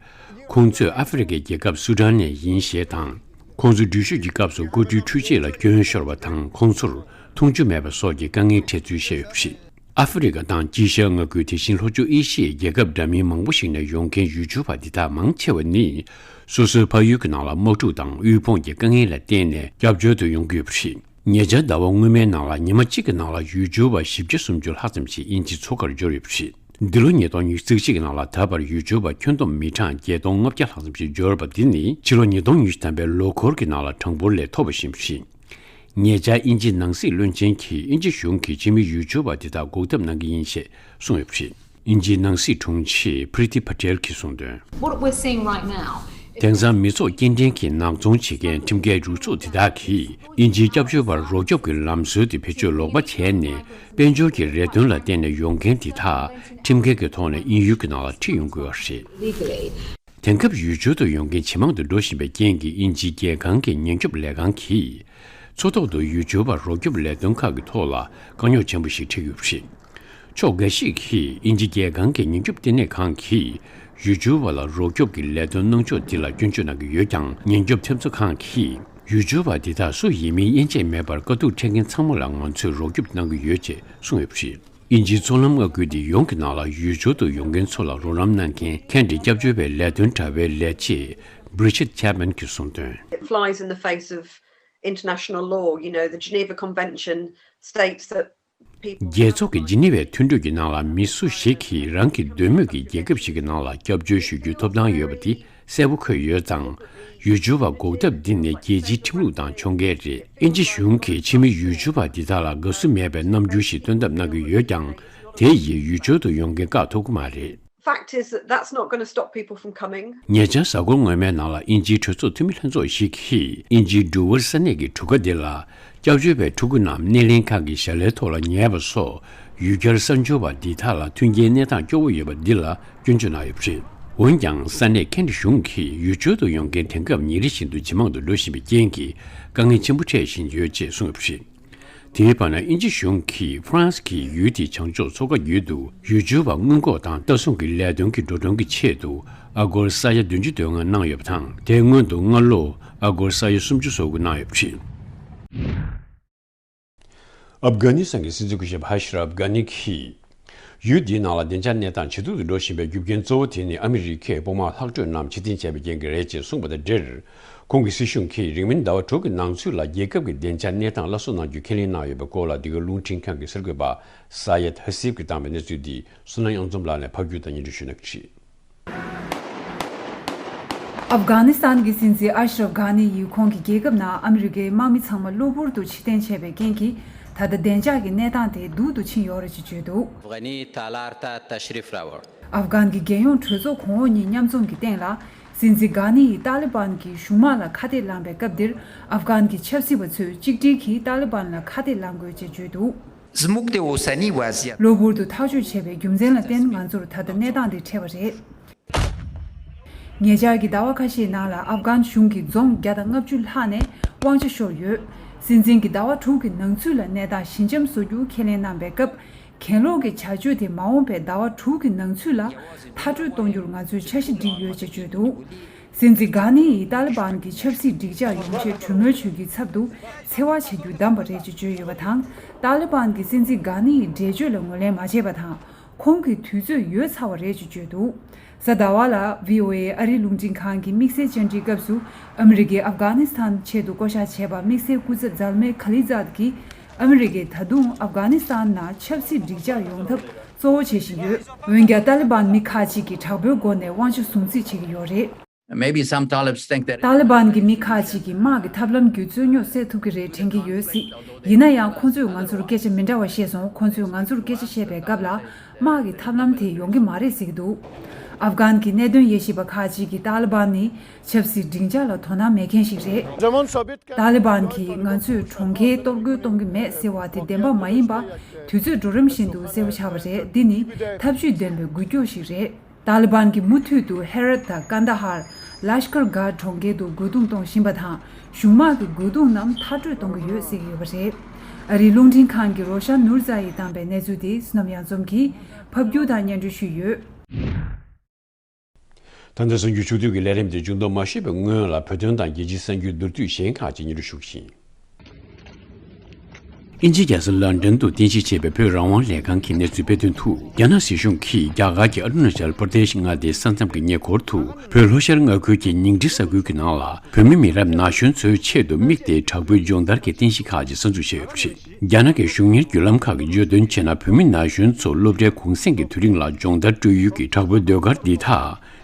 ཁོང་ཚོས་ཨ་ཧྥེ་རི་ཁའི་རྒྱལ་ཁབ་སུ་ཌན་ནས་ཡིན་ཞེས་དང་། ཁོང་ཚོ་འགྲུལ་བཞུད་ཀྱི་སྐབས་སུ་ཀོ་གྲུའི་འཕྲུལ་ཆས་ལ་སྐྱོན་ཤོར་བ་དང་། ཁོང་ཚོར་འཐུང་ཆུ་མེད་པ་སོགས་ཀྱི་དཀའ་ངལ་འཕྲད་ཚུལ་བཤད་ཡོད་པ་རེད། ཨ་ཧྥེ་རི་ཁ་དང་དཀྱིལ་ཤར་མངའ་ཁུལ། དེ་བཞིན་ལྷོ་ཕྱོགས་ཨེ་ཤི་ཡའི་རྒྱལ་ཁབ་འདྲ་མིན་མང་པོ་ཞིག་ནས་ཡོང་མཁན་ཡུལ་སྐྱོར་བ་འདི་དག་མང་ཆེ་བ་ནི། སོ་སོའི་ཕ་ཡུལ་གྱི་ནང་ལ་དམག་འཁྲུག་དང་དབུལ་ཕོངས་ཀྱི་དཀའ་ངལ་ལ་བརྟེན་ནས་སྐྱབས་བཅོལ་དུ་ཡོང་གི་ཡོད་པ་རེད། ཉེ་ཆར་ཟླ་བ་སྔོན་མའི་ནང་ལ་ཉི་མ་གཅིག་གི་ནང་ལ་ཡུལ་སྐྱོར་བ་བཞི་བརྒྱ་སུམ་ཅུ་ལྷག་ཙམ་ཞིག་དབྱིན་ཇིའི་མཚོ་ཁར་འབྱོར་ཡོད་པ་རེད། འདི་ལོ་ཉིས་སྟོང་ཉི་ཤུ་རྩ་གཅིག་གི་ནང་ལ་ད་བར་ཡུལ་སྐྱོར་བ་ཁྱོན་བསྡོམས་མི་གྲངས་བརྒྱད་སྟོང་ལྔ་བརྒྱ་ལྷག་ཙམ་ཞིག་འབྱོར་བ་འདི་ནི། ཕྱི་ལོ་ཉིས་སྟོང་ཉི་ཤུ་ཐམ་པའི་ལོ་འཁོར་གྱི་ནང་ལ་གྲངས་འབོར་ལས་མཐོ་བ་ཞིག་ཡིན་པ་རེད། ཉེ་ཆར་དབྱིན་ཇིའི་ནང་སྲིད་བློན་ཆེན་གྱིས་དབྱིན་ཇི་གཞུང་གིས་ཕྱི་མི་ཡུལ་སྐྱོར་བ་དེ་དག་འགོག་ཐབས་གནང་གི་ཡིན་ཞེས་གསུངས་ཡོད་པ་རེད། དབྱིན་ཇིའི་ནང་སྲིད་དྲུང་ཆེ་Priti Patel་གྱིས་གསུངས་དོན། What we're seeing right now. དེང་སང་མི་ཚོགས་སྐྱེལ་འདྲེན་གྱིས་ནག་ཚོང་བྱེད་མཁན་ཁྲིམས་འགལ་རུ་ཚོགས་དེ་དག་གིས་དབྱིན་ཇིའི་སྐྱབས་བཅོལ་བར་རོགས་སྐྱོབ་ཀྱི་ལམ་སྲོལ་དེ་བེད་སྤྱོད་ལོག་པ་བྱས་ནས། དཔལ་འབྱོར་གྱི་རེ་འདུན་ལ་བརྟེན་ནས་ཡོང་མཁན་དེ་དག་ཁྲིམས་འགལ་གྱི་ཐོག་ནས་དབྱིན་ཡུལ་གྱི་ནང་ལ་ཁྲིད་ཡོང་དགོས་པ་རེད། Legally. དེང་སྐབས་ཡུལ་སྐྱོར་དུ་ཡོང་མཁན་ཇེ་མང་དུ་འགྲོ་བཞིན་པའི་རྐྱེན་གྱིས། དབྱིན་ཇིའི་རྒྱལ་ཁང་གི་ཉེན་སྐྱོབ་ལས་ཁང་གིས། མཚོ་ཐོག་ཏུ་ཡུལ་སྐྱོར་བར་རོགས་སྐྱོབ་ལས་དོན་ཁག་གི་ཐོག་ལ་དཀའ་རྙོག་ཆེན་པོ་ཞིག་འཕྲད་ཀྱི་ཡོད་པ་རེད། ཕྱོགས་འགའ་ཞིག་གིས་དབྱིན་ཇི་རྒྱལ་ཁང་གི་ཉེན་སྐྱོབ་ལྟེ་གནས་ཁང་གིས་ཡུལ་སྐྱོར་བ་ལ་རོགས་སྐྱོབ་ཀྱི་ལས་དོན་གནང་ཕྱོགས་འདི་ལ་སྐྱོན་བརྗོད་གནང་གི་ཡོད་ཀྱང་། ཉེན་སྐྱོབ་ཐེབས་རྩ་ཁང་གིས་ཡུལ་སྐྱོར་བ་འདི་དག་སུ་ཡིན་མིན་དབྱེ་འབྱེད་མེད་པར་དཀའ་སྡུག་འཕྲད་མཁན་ཚང་མ་ལ་ང་ཚོས་རོགས་སྐྱོབ་གནང་གི་ཡོད་ཅེས་གསུངས་ཡོད་པ་རེད། དབྱིན་ཇིའི་མཚོ་ལམ་མངའ་ཁུལ་འདི་ཡོངས་ཀྱི་ནང་ལ་ཡུལ་སྐྱོར་དུ་ཡོང་མཁན་ཚོ་ལ་རོགས་རམ་གནང་མཁན་ཁེ་ནི་སྐྱབས་བཅོལ་བའི་ལས་དོན་དྲ་བའི་ལས་བྱེད་Bridget Chapman་གྱིས་གསུངས་དོན། It flies in the face of international law, you know, the Geneva Convention states that people རྒྱལ་ཚོགས་ཀྱི་ཇི་ནི་ཝའི་མཐུན་གྲོས་ཀྱི་ནང་ལ་མི་སུ་ཞིག་གིས་རང་གི་འདོད་མོས་ཀྱི་རྒྱལ་ཁབ་ཞིག་གི་ནང་ལ་སྐྱབས་བཅོལ་ཞུ་རྒྱུའི་ཐོབ་ཐང་ཡོད་པ་དེ་གསལ་པོ་འཁོད་ཡོད་ཙང་། ཡུལ་སྐྱོར་བ་འགོག་ཐབས་འདི་ནི་རྒྱལ་སྤྱིའི་ཁྲིམས་ལུགས་དང་ཕྱོགས་འགལ་རེད། དབྱིན་ཇི་གཞུང་གིས་ཕྱི་མི་ཡུལ་སྐྱོར་བ་འདི་དག་ལ་དགའ་བསུ་མེད་པའི་རྣམ་འགྱུར་ཞིག་སྟོན་ཐབས་གནང་གི་ཡོད་ཀྱང་། དེ་ཡིས་ཡུལ་སྐྱོར་དུ་ཡོང་མཁན་བཀག་ཐུབ་ཀྱི་མ་རེད། Fact is that that's not going to stop people from coming. ཉེ་ཆར་གཟའ་འཁོར་སྔོན་མའི་ནང་ལ་དབྱིན་ཇིའི་གྲོས་ཚོགས་འཐུས་མི་ལྷན་ཚོགས་ཤིག་གིས་དབྱིན་ཇིའི་ཌུ་ཝར་ས་གནས་ཀྱི་གྲུ་ཁ་འདི་ལ་སྐྱབས་བཅོལ་བའི་ཕྲུ་གུ་རྣམས་སྣེ་ལེན་ཁང་གི་ཞལ་ལས་ཐོག་ལ་ཉལ་བ་སོགས་ཡུལ་གྱར་གསར་འབྱོར་བ་འདི་དག་ལ་མཐུན་རྐྱེན་གནས་སྟངས་སྐྱོ་བོ་ཡོད་པ་འདི་ལ་སྐྱོན་བརྗོད་གནང་ཡོད་པ་རེད། འོན་ཀྱང་ས་གནས་ཁེ་ནི་གཞུང་གིས་ཡུལ་སྐྱོར་དུ་ཡོང་མཁན་དེང་སྐབས་ཉིན་རེ་བཞིན་དུ་ཇེ་མང་དུ་འགྲོ་བཞིན་པའི་རྐྱེན་གྱིས་དཀའ་ངལ་ཆེན་པོ་འཕྲད་བཞིན་ཡོད་ཅེས་གསུངས་ཡོད་པ་རེད། དེའི་བར་ན་དབྱིན་ཇི་གཞུང་གིས་ཧྥ་རན་སི་གི་ཡུལ་དེའི་བྱང་ཕྱོགས་མཚོ་ཁ་བརྒྱུད་དུ་ཡུལ་སྐྱོར་བ་སྔོན་འགོག་དང་ལྟ་སྲུང་གི་ལས་དོན་གྱི་འགྲོ་གྲོན་གྱི་ཆེད་དུ་ཨ་སྒོར་ས་ཡ་བདུན་ཅུ་དོན་ལྔ་གནང་ཡོད་པ་དང་། དེ་སྔོན་དུ་སྔ་ལོ་ཨ་སྒོར་ས་ཡ་སུམ་ཅུ་སོ་དགུ་གནང་ཡོད་པ་རེད། ཨབ་གྷ་ནི་སི་ཐན་གྱི་སྲིད་འཛིན་སྐུ་ཞབས་ཧ་ཤི་རབ་གྷ་ནི་གིས། ཡུལ་འདིའི་ནང་ལ་བདེ་འཇགས་གནས་སྟངས་ཇེ་སྡུག་ཏུ་འགྲོ་བཞིན་པའི་རྒྱུ་རྐྱེན་གཙོ་བོ་དེ་ནི་ཨ་མི་རི་ཀས་དཔུང་དམག་ལྷག་འཕྲོས་རྣམས་ཕྱིར་འཐེན་བྱས་པའི་རྐྱེན་གྱིས་རེད་ཅེས་གསུངས་པ་དང་འབྲེལ། ཁོང་གི་སྲིད་གཞུང་གིས་རིང་མིན་ཟླ་བ་དྲུག་གི་ནང་ཚུད་ལ་རྒྱལ་ཁབ་ཀྱི་བདེ་འཇགས་གནས་སྟངས་སླར་གསོ་གནང་རྒྱུ་ཁས་ལེན་གནང་ཡོད་པའི་སྐོར་ལ། འདི་ག་རླུང་འཕྲིན་ཁང་གི་གསར་འགོད་པ་ས་ཡད་ཧ་སིབ་ཀྱིས་བཏང་བའི་གནས་ཚུལ་འདི་བསོད་ནམས་གཡང་འཛོམས་ལགས་ནས་ཕབ་སྒྱུར་དང་སྙན་སྒྲོན་ཞུ་གནང་གི་རེད། ཨབ་གྷ་ནི་སི་ཐན་གྱི་སྲིད་འཛིན་ཨ་ཤ་རབ་གྷ་ནི་ཡིས་ཁོང་གི་རྒྱལ་ཁབ་ནང་ཨ་མི་རི་ཀའི་དམག་མི་ཚང་མ་གློ་བུར་དུ་ཕྱིར་འཐེན་བྱས་པའི་རྐྱེན་གྱིས། ད་ལྟ་བདེ་འཇགས་ཀྱི་གནས་སྟངས་དེ་སྡུག་ཏུ་ཕྱིན་ཡོད་རེད་ཅེས་བརྗོད་འདུག་ཨབ་གྷ་ནི་ཏཱ་ལར་ཏཱ་ཏ་ཤི་རི་ཧྥ་ར་ཝར། ཨབ་གྷན་གྱི་རྒྱལ་ཡོངས་གྲོས་ཚོགས་གོང་འོག་གཉིས་མཉམ་འཛོམས་ཀྱི་སྟེང་ལ། སྲིད་འཛིན་གྷ་ནི་ཡིས་ཏཱ་ལི་བན་གྱི་གཞུང་དམག་ལ་ཁ་གཏད་ལངས་པའི་སྐབས་འདིར། ཨབ་གྷན་གྱི་ཆབ་སྲིད་པ་ཚོས་གཅིག་སྒྲིལ་གྱིས་ཏཱ་ལི་བན་ལ་ཁ་གཏད་ལངས་དགོས་ཅེས་བརྗོད་འདུག زموږ د اوسني وضعیت གློ་བུར་དུ་ཐག་གཅོད་བྱས་པའི་རྒྱུ་མཚན་ལ་བརྟེན་ང་ཚོར་ད་ལྟ་གནས་སྟངས་འདི་འཕྲད་པ་རེད། ཉེ་ཆར་གྱི་ཟླ་བ་ཁ་ཤས་ནང་ལ་ཨབ་གྷན་གཞུང་གི་རྫོང་བརྒྱ་དང་ལྔ་བཅུ་ལྷག་ནས་དབང་ཆ་ཤོར་ཡོད། སྲིད་འཛིན་གྱིས་ཟླ་བ་དྲུག་གི་ནང་ཚུད་ལ་གནས་སྟངས་ཞི་འཇམ་བཟོ་རྒྱུ་ཁས་ལེན་གནང་པའི་སྐབས། གྱེན་ལོག་གི་བྱ་སྤྱོད་དེ་མ་འོངས་པའི་ཟླ་བ་དྲུག་གི་ནང་ཚུད་ལ་མཐར་སྐྲོད་གཏོང་རྒྱུར་ང་ཚོས་འཆར་གཞི་བསྒྲིགས་ཡོད་ཅེས་བརྗོད་འདུག་སྲིད་འཛིན་གྷ་ནི་ཡིས་ཏཱ་ལི་བན་གྱི་ཆབ་སྲིད་འགྲིག་འཇགས་ཡོང་ཆེད་གྲོས་མོལ་བྱེད་རྒྱུའི་ཚབ་ཏུ་འཚེ་བ་བྱེད་རྒྱུ་བདམས་པ་རེད་ཅེས་བརྗོད་ཡོད་པ་དང་། ཏཱ་ལི་བན་གྱི་སྲིད་འཛིན་གྷ་ནི་ཡི་འགྲེལ་བརྗོད་ལ་ངོས་ལེན་མ་བྱས་པ་དང་ ཁོང་གི་དུས་ཚོད་ཡོལ་ཚར་བ་རེད་ཅེས་བརྗོད་འདུག་གཟའ་ཟླ་བ་ལ་བྷི་ཨོ་ཨེ་ཨ་རིའི་རླུང་འཕྲིན་ཁང་གི་དམིགས་བསལ་བཅར་འདྲིའི་སྐབས་སུ། ཨ་མི་རི་ཀས་ཨབ་གྷ་ནི་སི་ཐན་ཆེད་དུ་བསྐོ་བཞག་བྱས་པ་དམིགས་བསལ་སྐུ་ཚབ་ཛལ་མེ་ཁ་ལི་ཛཱད་ཀྱིས། ཨ་མི་རི་ཀས་ད་དུང་ཨབ་གྷ་ནི་སི་ཐན་ནང་ཆབ་སྲིད་འགྲིག་འཇགས་ཡོང་ཐབས་གཙོ་བོ་བྱེད་བཞིན་ཡོད། འོན་ཀྱང་ཏཱ་ལི་བན་མི་ཁག་ཅིག་གིས་དྲག་པོའི་སྒོ་ནས་དབང་ཆ་སྲུང་རྩིས་བྱེད་ཀྱི་ཡོད་རེད། Maybe some Talibs think that ཏཱ་ལི་བན་གྱི་མི་ཁག་ཅིག་གིས་དམག་གི་ཐབས་ལམ་བརྒྱུད་རྩོད་རྙོག་སེལ་ཐུབ་ཀྱི་རེད་དྲན་གྱི་ཡོད་སྲིད། ཡིན་ན་ཡང་ཁོང་ཚོས་ང་ཚོར་སྐད་ཆ་མི་འདྲ་བ་བཤད་སོང་། ཁོང་ཚོས་ང་ཚོར་སྐད་ཆ་བཤད་པའི་སྐབས་ལ། དམག་གི་ཐབས་ལམ་དེ་ཡོང་གི་མ་རེད་ཟེར་གྱི་འདུག་ཨབ་གྷན་གྱི་གནད་དོན་དབྱེ་ཞིབ་པ་ཁག་ཅིག་གིས་ཏཱ་ལི་བན་ནི་ཆབ་སྲིད་སྒྲིག་འཇགས་ལ་དོ་སྣང་མེད་མཁན་ཞིག་རེད། ཏཱ་ལི་བན་གྱིས་ང་ཚོས་གྲོང་ཁྱེར་གཏོར་རྒོལ་གཏོང་གི་མེད་ཟེར་བ་དེ་བདེན་པ་མ་ཡིན་པ། དུས་ཚོད་འགྲོ་རིམ་བཞིན་དུ་གསལ་པོ་ཆགས་པ་རེད། འདི་ནི་ཐབས་ཇུས་ལྡན་པའི་འགུལ་སྐྱོད་ཞིག་རེད། ཏཱ་ལི་བན་གྱིས་མུ་མཐུད་དུ་ཧེ་རད་དང་ཀན་ད་ཧར། ལ་ཤ་ཀར་གྷ་གྲོང་ཁྱེར་དུ་རྒོལ་རྡུང་གཏོང་བཞིན་པ་དང་། གཞུང་དམག་གི་རྒོལ་རྡུང་རྣམས་མཐར་སྐྲོད་གཏོང་གི་ཡོད་ཟེར་གྱི་ཡོད་པ་རེད། ཨ་རིའི་རླུང་འཕྲིན་ཁང་གི་རོ་ཤན་ནུར་ཛ་ཡིས་བཏང་པའི་གནས་ཚུལ་དེ་བསོད་ནམས་གཡང་འཛོམས་ཀྱིས་ཕབ་སྒྱུར་དང་སྙན་སྒྲོན་ཞུས་ཡོད། ད་ལྟ་གསར་འགྱུར་ཕྱོགས་བསྡུས་ཀྱི་ལས་རིམ་དེ་མཇུག་བསྡོམས་མ་ཞུས་པའི་སྔོན་ལ། བོད་དོན་དང་རྒྱལ་སྤྱིའི་གསར་འགྱུར་མདོར་བསྡུས་གཞན་ཁག་ཅིག་སྙན་སྒྲོན་ཞུ་གི་ཡིན། དབྱིན་ཇིའི་རྒྱལ་ས་ལོན་ཌོན་དུ་རྟེན་གཞི་བྱས་པའི་བོད་རང་དབང་ལས་ཁང་གི་གནས་ཚུལ་སྤེལ་དོན་དུ། རྒྱ་ནག་སྲིད་གཞུང་གིས་རྒྱ་གར་གྱི་ཨ་རུ་ན་ཅལ་པར་དེཤ་མངའ་སྡེའི་ས་མཚམས་ཀྱི་ཉེ་འཁོར་དུ། བོད་ལྷོ་ཤར་མངའ་ཁུལ་གྱི་ཉིང་ཁྲི་ས་ཁུལ་གྱི་ནང་ལ། བོད་མི་མི་རབས་ན་གཞོན་ཚོའི་ཆེད་དུ་དམིགས་ཏེ་དྲག་པོའི་སྦྱོང་བརྡར་གྱི་རྟེན་གཞི་ཁག་ཅིག་གསར་འཛུགས་བྱས་ཡོད་པ་རེད། རྒྱ་ནག་གི་གཞུང་གཉེར་བརྒྱུད་ལམ་ཁག་གིས་བརྗོད་དོན་བྱས་ན། བོད་མི་ན་གཞོན་ཚོ་སློབ་གྲྭའི་གུང་སེང་གི་དུས་རིང་ལ་སྦྱོང་བརྡར་སྤྲོད་ཡུལ་གྱི་དྲག་པོའི་ཟློས་གར་འདི་དག་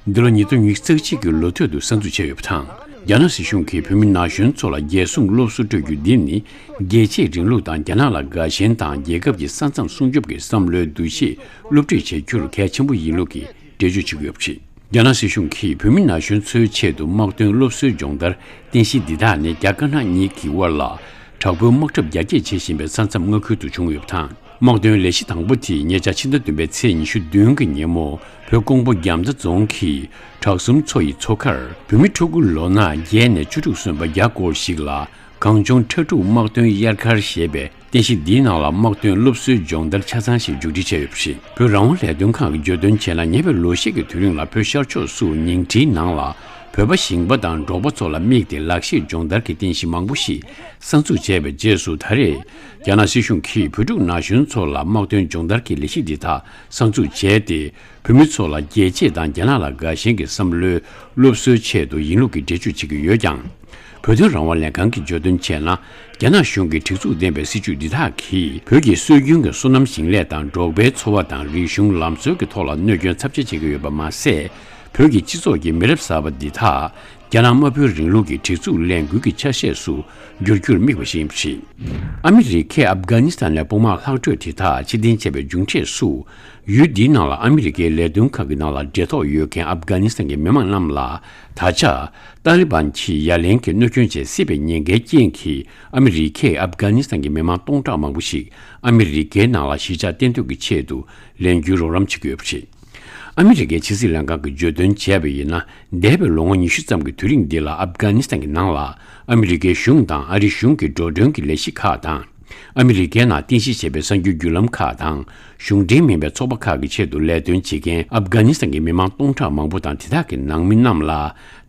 འདི་ལོ་ཉིས་སྟོང་ཉི་ཤུ་རྩ་གཅིག་གི་ལོ་སྟོད་དུ་གསར་འཛུགས་བྱས་ཡོད་པ་དང་། རྒྱ་ནག་སྲིད་གཞུང་གིས་བོད་མི་ན་གཞོན་ཚོ་ལ་རྒྱལ་སྲུང་སློབ་གསོ་སྤྲོད་རྒྱུ་འདི་ནི། རྒྱལ་གཅེས་རིང་ལུགས་དང་རྒྱ་ནག་ལ་དགའ་ཞེན་དང་། རྒྱལ་ཁབ་ཀྱི་ས་མཚམས་སྲུང་སྐྱོབ་ཀྱི་བསམ་བློའི་འདུ་ཤེས་སློབ་ཁྲིད་བྱེད་རྒྱུར་གལ་ཆེན་པོ་ཡིན་ལུགས་ཀྱི་འགྲེལ་བརྗོད་བྱེད་ཀྱི་ཡོད་པ་རེད། རྒྱ་ནག་སྲིད་གཞུང་གིས་བོད་མི་ན་གཞོན་ཚོའི་ཆེད་དུ་དམག་དོན་སློབ་གསོའི་སྦྱོང་བརྡར་རྟེན་གཞི་འདི་དག་ནི་རྒྱ་དཀར་ནག་གཉིས་ཀྱི་དབར་ལ་དྲག་པོའི་དམག་འཁྲབ་རྒྱ་སྐྱེད་བྱེད་བཞིན་པའི་ས་མཚམས་མངའ་ཁུལ་དུ་བྱུང་ཡོད་པ་དང་། དམག་དོན་ལས་གཞི་དང་པོ་དེ་ཉེ་ཆར་ཕྱི་ཟླ་བདུན་པའི་ཚེས་ཉི་ཤུ་བདུན་གྱི་ཉིན་མོ། བོད་ཀོང་པོ་རྒྱ་མདའ་རྫོང་གི་བྲག་གསུམ་མཚོ་ཡི་མཚོ་ཁར། བོད་མི་ཕྲུ་གུ་ལོ་ན་བརྒྱད་ནས་བཅུ་དྲུག་སོན་པ་བརྒྱ་སྐོར་ཞིག་ལ། གངས་ལྗོངས་ཁྲ་འབྲུག་དམག་དོན་དབྱར་ཁར་ཞེས་པའི་རྟེན་གཞི་འདིའི་ནང་ལ་དམག་དོན་སློབ་གསོའི་སྦྱོང་བརྡར་ཆ་ཚང་ཞིག་མཇུག་སྒྲིལ་བྱས་ཡོད་པ་རེད། བོད་རང་དབང་ལས་དོན་ཁང་གིས་བརྗོད་དོན་བྱས་ན། ཉེ་བའི་ལོ་ཤས་ཀྱི་དུས་རིང་ལ་བོད་ཤར་ཕྱོགས་སུ་ཉིང་ཁྲིའི་ནང་ལ་བོད་པ་ཞིང་པ་དང་འབྲོག་པ་ཚོ་ལ་དམིགས་ཏེ་ལག་ཤེས་སྦྱོང་བརྡར་གྱི་རྟེན་གཞི་མང་པོ་ཞིག་གསར་འཛུགས་བྱས་པའི་རྗེས་སུ། ད་རེས་རྒྱ་ནག་སྲིད་གཞུང་གིས་བོད་ཕྲུག་ན་གཞོན་ཚོ་ལ་དམག་དོན་སྦྱོང་བརྡར་གྱི་ལས་གཞི་འདི་དག་གསར་འཛུགས་བྱས་ཏེ། བོད་མི་ཚོ་ལ་རྒྱལ་གཅེས་དང་རྒྱ་ནག་ལ་དགའ་ཞེན་གྱི་བསམ་བློའི་སློབ་གསོའི་ཆེད་དུ་ཡིན་ལུགས་ཀྱི་འགྲེལ་བརྗོད་བྱེད་ཀྱི་ཡོད་ཀྱང་། བོད་དོན་རང་དབང་ལས་ཁང་གིས་བརྗོད་དོན་བྱས་ན། རྒྱ་ནག་གཞུང་གི་སྒྲིག་འཛུགས་ལྡན་པའི་སྲིད་བྱུས་འདི་དག་གིས་བོད་ཀྱི་སྲོལ་རྒྱུན་གྱི་སོ་ནམ་ཞིང་ལས་དང་འབྲོག་པའི་འཚོ་བ་དང་རིག་གཞུང་ལམ་སྲོལ་གྱི་ཐོག་ལ་གནོད་སྐྱོན་ཚབས་ཆེ་བྱེད་ཀྱི་ཡོད་པ་མ་ཟད། བོད་ཀྱི་སྤྱི་ཚོགས་ཀྱི་མི་རབས་གསར་པ་འདི་དག་རྒྱ་ནག་དམར་པོའི་རིང་ལུགས་ཀྱི་སྒྲིག་འཛུགས་ལས་འགུལ་གྱི་ཆ་ཤས་སུ་འགྱུར་རྒྱུར་དམིགས་པ་ཞིག་ཡིན་པ་རེད། ཨ་མི་རི་ཀས་ཨབ་གྷ་ནི་སི་ཐན་ནས་དཔུང་དམག་ལྷག་འཕྲོས་དེ་དག་ཕྱིར་འཐེན་བྱས་པའི་མཇུག་འབྲས་སུ། ཡུལ་འདིའི་ནང་ལ་ཨ་མི་རི་ཀའི་ལས་དོན་ཁག་གི་ནང་ལ་འབྲེལ་ཐོགས་ཡོད་མཁན་ཨབ་གྷ་ནི་སི་ཐན་གྱི་མི་མང་རྣམས་ལ། ད་ཆ་ཏཱ་ལི་བན་གྱིས་ཡ་ལན་གྱི་གནོད་སྐྱོན་བྱེད་སྲིད་པའི་ཉེན་ཁའི་རྐྱེན་གྱིས། ཨ་མི་རི་ཀས་ཨབ་གྷ་ནི་སི་ཐན་གྱི་མི་མང་སྟོང་ཕྲག་མང་པོ་ཞིག་ཨ་མི་རི་ཀའི་ནང་ལ་གཞིས་ཆགས་གཏན་སྡོད་ཀྱི་ཆེད་དུ་ལེན་རྒྱུའི་རོགས་རམ་བྱེད་ཀྱི་ཡོད་པ་རེད། ཨ་མི་རི་ཀའི་ཕྱི་སྲིད་ལྷན་ཁང་གིས་བརྗོད་དོན་བྱས་པ་ཡིན་ན། འདས་པའི་ལོ་ངོ་ཉི་ཤུ་ཙམ་གྱི་དུས་རིང་འདི་ལ་ཨབ་གྷ་ནི་སི་ཐན་གྱི་ནང་ལ་ཨ་མི་རི་ཀའི་གཞུང་དང་ཨ་རིའི་གཞུང་གི་འགྲོ་གྲོན་གྱི་ལས་གཞི་ཁག་དང་། ཨ་མི་རི་ཀའི་ནང་རྟེན་གཞི་བྱས་པའི་གསར་འགྱུར་བརྒྱུད་ལམ་ཁག་དང་། གཞུང་འབྲེལ་མིན་པའི་ཚོགས་པ་ཁག་གི་ཆེད་དུ་ལས་དོན་བྱེད་མཁན་ཨབ་གྷ་ནི་སི་ཐན་གྱི་མི་མང་སྟོང་ཕྲག་མང་པོ་དང་། དེ་དག་གི་ནང་མི་རྣམས་ལ་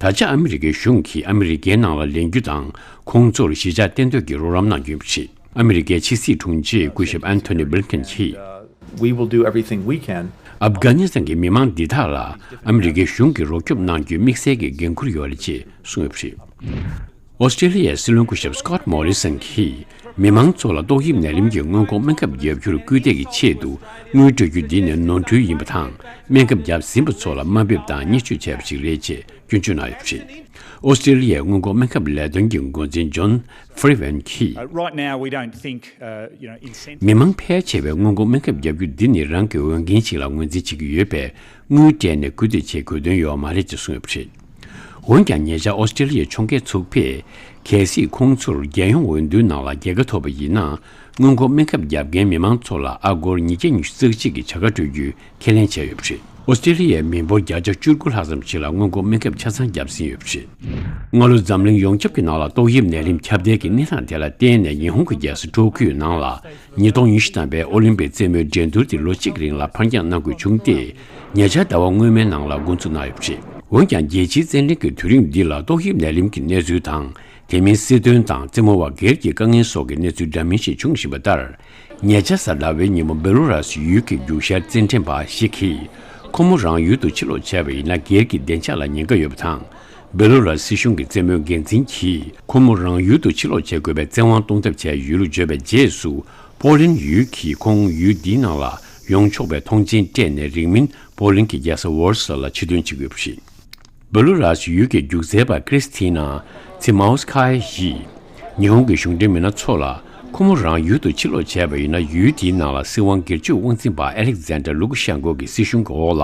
ད་ཆ་ཨ་མི་རི་ཀའི་གཞུང་གིས་ཨ་མི་རི་ཀའི་ནང་ལ་ལེན་རྒྱུ་དང་། ཁོང་ཚོར་གཞིས་ཆགས་གཏན་སྡོད་ཀྱི་རོགས་རམ་གནང་རྒྱུ་ཡིན་པ་རེད། ཨ་མི་རི་ཀའི་ཕྱི་སྲིད་དྲུང་ཆེ་སྐུ་ཞབས་ཨན་ཐོ་ནི་བྷི་ལིན་ཀེན་གྱིས། We will do everything we can. ཨབ་གྷ་ནི་སི་ཐན་གྱི་མི་མང་འདི་དག་ལ་ཨ་མི་རི་ཀའི་གཞུང་གིས་རོགས་སྐྱོབ་གནང་རྒྱུའི་དམིགས་བསལ་གྱི་འགན་འཁུར་ཡོད་རེད་ཅེས་གསུངས་ཡོད་པ་རེད། ཨོ་སི་ཀྲེ་ལི་ཡའི་སྲིད་བློན་སྐུ་ཞབས་སི་ཀོད་མོ་རི་སན་གྱིས། མི་མང་ཚོ་ལ་ཏོག་དབྱིབས་ནད་རིམས་ཀྱི་སྔོན་འགོག་སྨན་ཁབ་བརྒྱབ་རྒྱུར་སྐུལ་འདེད་ཀྱི་ཆེད་དུ་དངུལ་སྤྲོད་རྒྱུ་འདི་ནི་ནོར་འཁྲུལ་ཡིན་པ་དང་། སྨན་ཁབ་བརྒྱབ་ཟིན་པ་ཚོ་ལ་དམའ་འབེབས་དང་བརྙས་བཅོས་བྱས་པ་ཞིག་རེད་ཅེས་སྐྱོན་བརྗོད་གནང་ཡོད་པ་རེད། ཨོ་སི་ཀྲེ་ལི་ཡའི་སྔོན་འགོག་སྨན་ཁབ་ལས་དོན་གྱི་འགོ་འཛིན་ཇོན་ཧྥི་རི་ཝན་གྱིས། Uh, right now, we don't think, uh, you know, incentive. མི་མང་ཕལ་ཆེ་བས་སྔོན་འགོག་སྨན་ཁབ་བརྒྱབ་རྒྱུ་འདི་ནི་རང་གི་འོས་འགན་ཞིག་ལ་ངོས་འཛིན་བྱེད་ཀྱི་ཡོད་པས། དངུལ་སྤྲད་ནས་སྐུལ་འདེད་བྱེད་དགོས་དོན་ཡོད་མ་རེད་ཅེས་གསུངས་ཡོད་པ་རེད། འོན་ཀྱང་། ཉེ་ཆར་ཨོ་སི་ཀྲེ་ལི་ཡའི་ཕྱོགས་འགལ་ཚོགས་པས། གལ་སྲིད་ཁོང་ཚོར་རྒྱལ་ཡོངས་འོས་བསྡུའི་ནང་ལ་རྒྱལ་ཁ་ཐོབ་པ་ཡིན་ན། སྔོན་འགོག་སྨན་ཁབ་བརྒྱབ་མཁན་མི་མང་ཚོ་ལ་ཨ་སྒོར་ཉིས་བརྒྱ་ཉི་ཤུ་རྩ་གཅིག་གི་བྱ་དགའ་སྤྲོད་རྒྱུའི་ཁས་ལེན་བྱས་ཡོད་པ་རེད། ཨོ་སི་ཀྲེ་ལི་ཡའི་མི་འབོར་བརྒྱ་ཆ་བཅུ་དགུ་ལྷག་ཙམ་ཞིག་ལ་སྔོན་འགོག་སྨན་ཁབ་ཆ་ཚང་བརྒྱབ་ཟིན་ཡོད་པ་རེད། སྔ་ལོ་འཛམ་གླིང་ཡོངས་ཁྱབ་ཀྱི་ནང་ལ་ཏོག་དབྱིབས་ནད་རིམས་ཁྱབ་གདལ་གྱི་གནས་སྟངས་དེ་ལ་བརྟེན་ནས། ཉི་ཧོང་གི་རྒྱལ་ས་ཀྲོ་ཀིའོ་ནང་ལ་ཉིས་སྟོང་ཉི་ཤུ་ཐམ་པའི་ཨོ་ལིམ་པིག་རྩེད་མོའི་འགྲན་བསྡུར་དེ་ལོ་གཅིག་རིང་ལ་ཕར་འགྱངས་གནང་དགོས་བྱུང་སྟེ། ཉེ་ཆར་ཟླ་བ་སྔོན་མའི་ནང་ལ་འགོ་འཛུགས་གནང་ཡོད་པ་རེད། འོན་ཀྱང་། རྒྱལ་སྤྱིའི་རྩེད་འགྲན་གྱི་དུས་རིང་འདི་ལ་ཏོག་དབྱིབས་ནད་རིམས་ཀྱི་གནས་ཚུལ་དང་། དེ་མིན་སྲིད་དོན་དང་རྩེད་མོ་བ་སྒེར་གྱི་དཀའ་ངལ་སོགས་ཀྱི་གནས་ཚུལ་འདྲ་མིན་ཞིག་བྱུང་བཞིན་པ་ལྟར། ཉེ་ཆར་གཟའ་ཟླ་བའི་ཉིན་མོ་བེ་ལོ་ར་སི་ཡུལ་གྱི་རྒྱུག་ཤར་རྩེད་འགྲན་པ་ཞིག་གིས་ཁོ་མོ་རང་ཡུལ་དུ་ཕྱིར་ལོག་བྱས་པ་ཡིན་ན་སྒེར་གྱི་བདེ་འཇགས་ལ་ཉེན་ཁ་ཡོད་པ་དང་། བེ་ལོ་ར་སི་སྲིད་གཞུང་གི་རྩེད་མོའི་འགན་འཛིན་གྱིས་ཁོ་མོ་རང་ཡུལ་དུ་ཕྱིར་ལོག་བྱེད་དགོས་པའི་བཙན་དབང་གཏོང་ཐབས་བྱས་ཡོད་ལུགས་བརྗོད་པའི་རྗེས་སུ། པོ་ལན་ཡུལ་གྱིས་ཁོང་ཡུལ་འདིའི་ནང་ལ་ཡོང་ཆོག་པའི་ཐོངས་མཆན་སྤྲད་ནས། རིང་མིན་པོ་ལན་གྱི་རྒྱལ་ས་ཝར་སོ་ལ་ཕྱིར་ཐོན་བྱེད་དགོས་པ་རེད། བེ་ལོ་ར་སི་ཡུལ་གྱི་རྒྱུག་རྩལ་པ་ཀྲིས་ཐི་ན་ཚི་མའོ་སི་ཁ་ཡིས་ཉི་ཧོང་གི་གཞུང་འབྲེལ་མི་སྣ་ཚོ་ལ། ཁོ་མོ་རང་ཡུལ་དུ་ཕྱིར་ལོག་བྱས་པ་ཡིན་ན། ཡུལ་དེའི་ནང་ལ་སྲིད་དབང་སྒེར་གཅོད་དབང་འཛིན་པ་ཨ་ལེག་ཛན་ཌར་ལུ་ཀ་ཤན་ཀོ་གི་སྲིད་གཞུང་གི་འོག་ལ་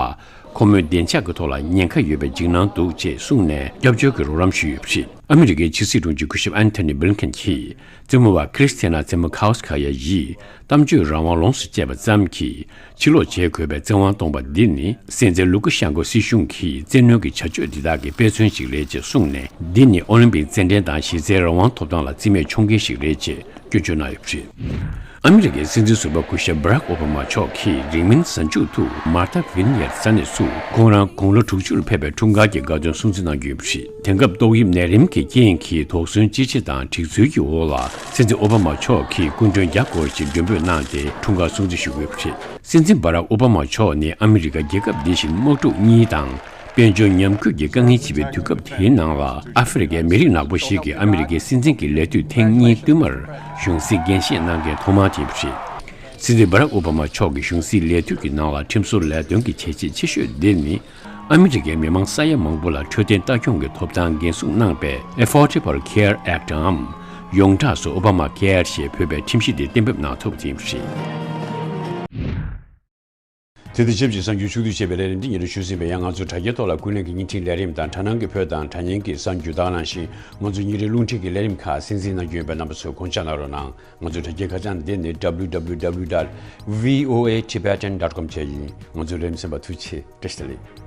ཁོ་མོའི་བདེ་འཇགས་ཀྱི་ཐོག་ལ་ཉེན་ཁ་ཡོད་པའི་འཇིགས་སྣང་འདུག་ཅེས་གསུངས་ནས། སྐྱབས་བཅོལ་གྱི་རོགས་རམ་ཞུས་ཡོད་པ་རེད། ཨ་མི་རི་ཀའི་ཕྱི་སྲིད་དྲུང་ཆེ་སྐུ་ཞབས་ཨན་ཐོ་ནི་བྷི་ལིན་ཁན་གྱིས། རྩེད་མོ་བ་ཁྲིས་ཐི་ན་ཚེ་མོ་ཁའོ་སི་ཁ་ཡ་ཡིས་གཏམ་བརྗོད་རང་དབང་ལོངས་སུ་སྤྱད་པ་ཙམ་གྱིས་ཕྱིར་ལོག་བྱེད་དགོས་པའི་བཙན་དབང་གཏོང་བ་འདི་ནི། སྲིད་འཛིན་ལུ་ཀ་ཤན་ཀོ་སྲིད་གཞུང་གིས་བཙན་གནོན་གྱི་བྱ་སྤྱོད་འདི་དག་གི་དཔེ་མཚོན་ཞིག་རེད་ཅེས་གསུངས་ནས། འདི་ནི་ཨོ་ལིམ་པིག་རྩེད་འགྲན་དང་གཞི་རྩའི་རང་དབང་ཐོབ་ཐང་ལ་བརྩི་མེད་འཁྱོངས་མཁན་ཞིག་རེད་ཅེས་སྐྱོན་བརྗོད་གནང་ཡོད་པ་རེད། ཨ་མི་རི་ཀའི་སྲིད་འཛིན་ཟུར་པ་སྐུ་ཞབས་བྷ་རག་ཨོ་བྷ་མ་མཆོག་གིས་རིང་མིན་གཟའ་མཇུག་ཏུ་མཱར་ཐ་ཝིན་ཡར་ས་གནས་སུ་ཁོང་རང་དགུང་ལོ་དྲུག་ཅུར་ཕེབས་པའི་འཁྲུངས་སྐར་གྱི་དགའ་སྟོན་སྲུང་བརྩི་གནང་རྒྱུ་ཡིན་པ་རེད། དེང་སྐབས་ཏོག་དབྱིབས་ནད་རིམས་ཀྱི་རྐྱེན་གྱིས་དོགས་ཟོན་ཅི་ཆེ་དང་སྒྲིག་འཛུལ་གྱི་འོག་ལ། སྲིད་འཛིན་ཨོ་བྷ་མ་མཆོག་གིས་སྐུ་མགྲོན་བརྒྱ་སྐོར་ཞིག་མགྲོན་འབོད་གནང་སྟེ་འཁྲུངས་སྐར་སྲུང་བརྩི་ཞུ་གི་ཡོད་པ་རེད། སྲིད་འཛིན་བྷ་རག་ཨོ་བྷ་མ་མཆོག་ནི་ཨ་མི་རི་ཀ་རྒྱལ་ཁབ་འདི་བཞིན་དམག་འཁྲུག་གཉིས་དང་། དཔལ་འབྱོར་ཉམས་རྒུད་ཀྱི་དཀའ་ངལ་ཆེ་བའི་དུས་སྐབས་དེའི་ནང་ལ། ཨ་ཧྥེ་རི་ཁའི་མི་རིགས་ནག་པོ་ཞིག་གིས་ཨ་མི་རི་ཀའི་སྲིད་འཛིན་གྱི་ལས་དུས་ཐེངས་གཉིས་བསྟུད་མར་གཞུང་སྲིད་འགན་བཞེས་གནང་མཁན་ཐོག་མ་དེ་ཡིན་པ་རེད། སྲིད་འཛིན་བྷ་རག་ཨོ་བྷ་མ་མཆོག་གི་གཞུང་སྲིད་ལས་དུས་ཀྱི་ནང་ལ་ཁྲིམས་བཟོ་ལས་དོན་གྱི་བྱས་རྗེས་ཆེ་ཤོས་འདི་ནི། ཨ་མི་རི་ཀའི་མི་མང་ས་ཡ་མང་པོ་ལ་འཕྲོད་བསྟེན་ལྟ་སྐྱོང་གི་ཐོབ་ཐང་འགན་སྲུང་གནང་པའི་Affordable Care Act འམ། ཡོངས་གྲགས་སུ་ཨོ་བྷ་མ་ཀེར་ཞེས་འབོད་པའི་ཁྲིམས་གཞི་དེ་གཏན་འབེབས་གནང་ཐུབ་པ་དེ་ཡིན་པ་རེད། དེ་དང་ཆབས་ཅིག་གསར་འགྱུར་ཕྱོགས་བསྡུས་བྱས་པའི་ལས་རིམ་འདི་ཉིན་རེ་ཞུ་ཟིན་པས། ཡང་ང་ཚོ་དྲ་རྒྱའི་ཐོག་ལ་ཀུན་གླེང་གི་བརྙན་འཕྲིན་ལས་རིམ་དང་། དྲ་སྣང་གི་བོད་དང་དྲ་བརྙན་གྱི་གསར་འགྱུར་དག་ནང་བཞིན། ང་ཚོ་ཉིན་རེའི་རླུང་འཕྲིན་གྱི་ལས་རིམ་ཁག་གསན་གཟིགས་གནང་རྒྱུ་ཡིན་པས། རྣམ་པ་ཚོས་དགོངས་འཇགས་གནང་རོགས་གནང་། ང་ཚོའི་དྲ་རྒྱའི་ཁ་བྱང་འདི་ནི་W W W dot V O A Tibetan dot com བཅས་ཡིན། ང་ཚོའི་ལས་རིམ་གསན་པར་ཐུགས་རྗེ་ཆེ། བཀྲ་ཤིས་བདེ་ལེགས།